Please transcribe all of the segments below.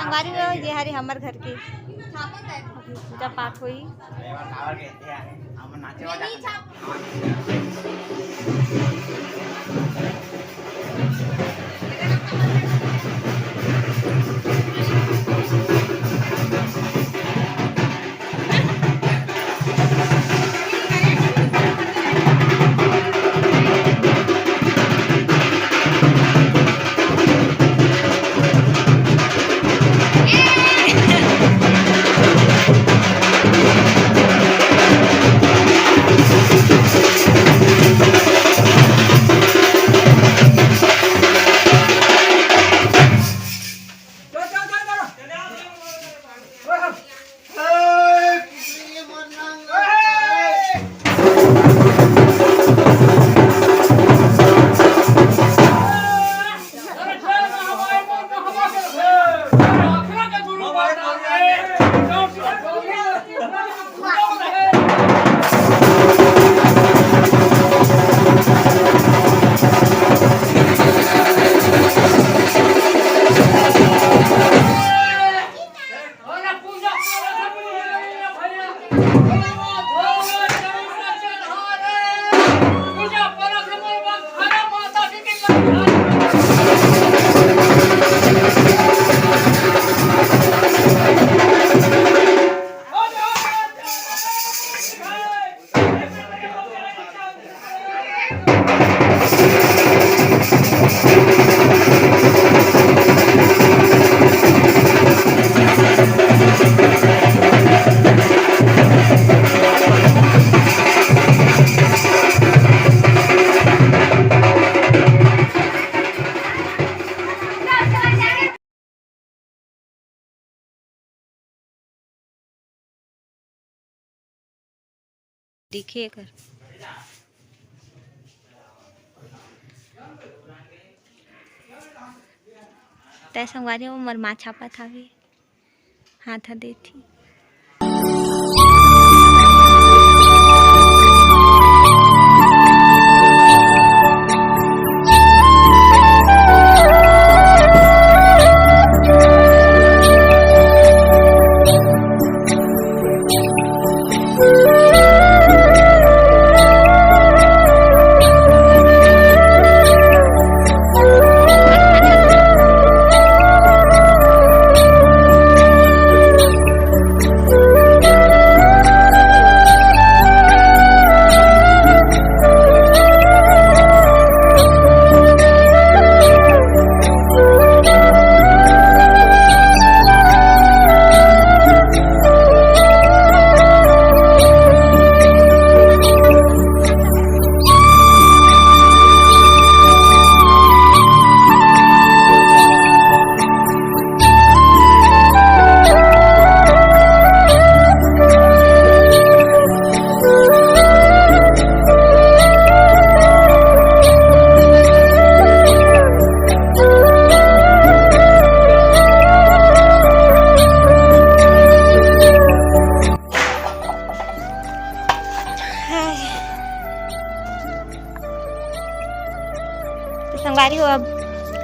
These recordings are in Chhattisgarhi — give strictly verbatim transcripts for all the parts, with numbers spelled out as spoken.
संगवारी हो, ये हरे हमर घर के पूजा पाठ होई। दिखे एकर। तै संगवारी हो, मोर माँ छापत हावे, हाथ ह देथे। हाय। तो संगवारी हो, अब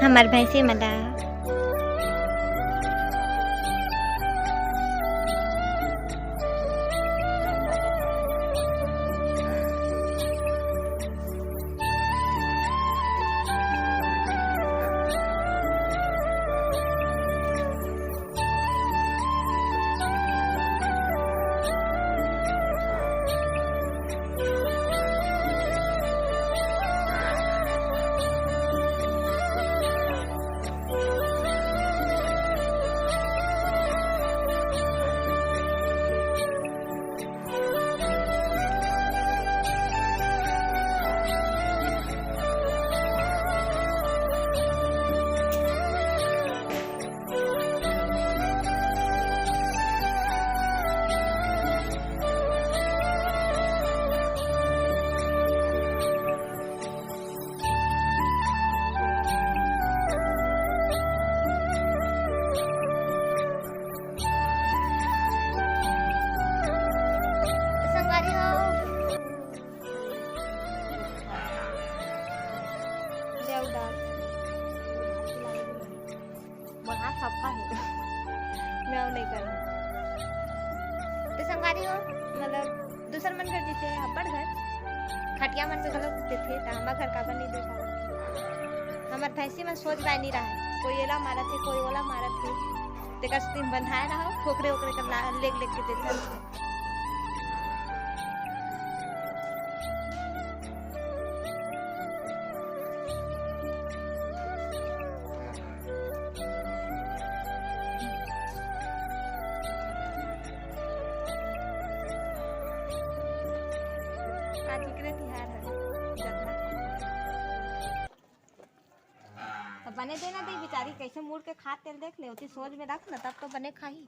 हमर भैंसी मन ला संगवारी हो, देव डाल। मोर हाथ सफा हे। मैं अउ नहीं करूँ। तो संगवारी हो, मतलब दूसर मन घर जैसे अपन घर खटिया मन पे घलो देथे, तो हमर घर काबर नहीं दे पावत? हमर भैंसी मन सोच बाय नहीं रहा, कोई एला मारत हे, कोई ओला मारत हे, तेकर सेती बंधाए रहो, खोखरे ओखरे कर ला-, लेग लेग के देथे। आज इकरे तिहार हरे, जतना त बने देना दे बिचारी, कैसे मुड़ के खात तेल देख ले, ओती सोच में रख ना, तब तो बने खाही।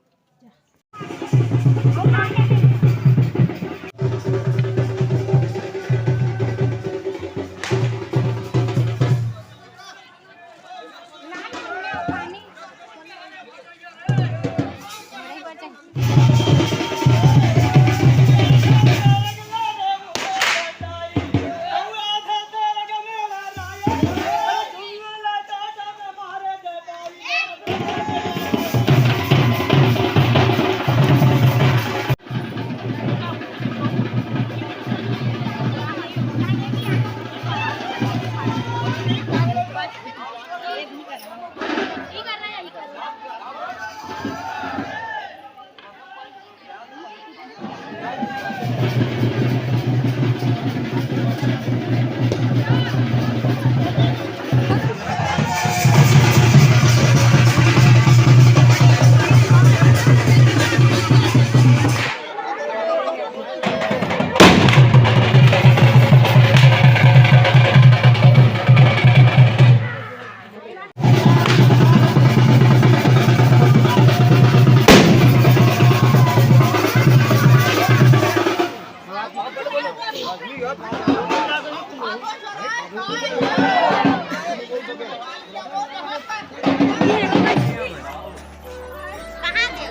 कहाँ गए?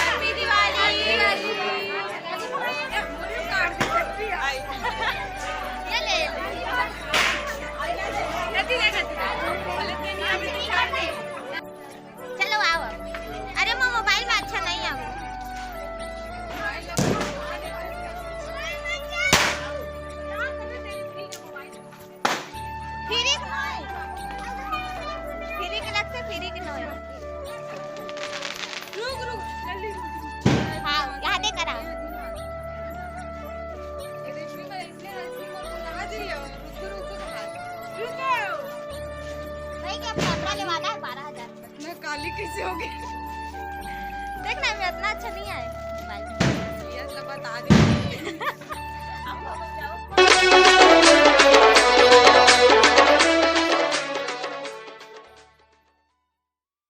Happy Diwali। ये ले। चलो आओ। अरे, वो मोबाइल में अच्छा नहीं आवे। फ्री के नोय। फ्री के लगथे, फ्री के नोय। रुक, रुक, जल्दी रुक। हाँ, यहाँ दे करा। ये रेशमी का इसलिए, रेशमी को बुला दिया। रुको, रुको, रुको। रुको। भाई, क्या कपड़ा लेवाना है? बारह हजार। मैं काली कैसे हो गई? देख ना, मैं इतना अच्छा नहीं आए। ये सब बता दे।